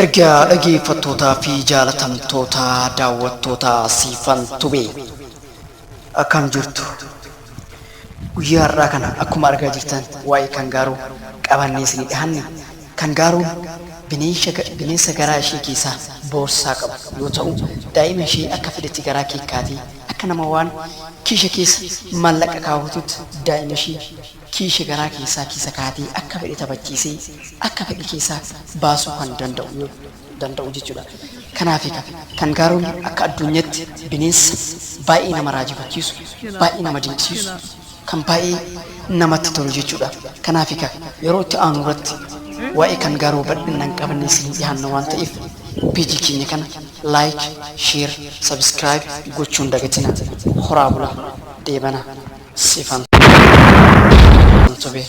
Ergaa dhageeffattootaa fi jaalatamtoota daawwattoota Siifan Tube akkam jirtu? Guyyaa har'aa kana akkuma argaa jirtan waa'ee kangaaroo qabannee isinii dhihaanne. Kangaaroon bineensa garaa ishee keessaa boorsaa qabu yoo ta'u, daa'ima ishee akka fedhetti garaa keekkaatee akka nama waan kiisha keessa maallaqa kaawwatutti daa'ima ishee kiisha garaa keessaa keessa kaatee akka fedhe taphachiisee akka fedhe keessaa baasuu kan danda'u danda'u jechuudha. Kanaaf egaa kangaaroon akka addunyatti bineensa baay'ee nama raajifachiisu, baay'ee nama dinqisiisu, kan baay'ee namatti tolu jechuudha. Kanaaf egaa yeroo itti aanu irratti waa'ee kangaaroo bal'inaan qabannee isinii dhiyaanna waan ta'eef peejii keenya kana like, share, subscribe gochuun dagatina. Horaa bulaa deebana Sifan Tube.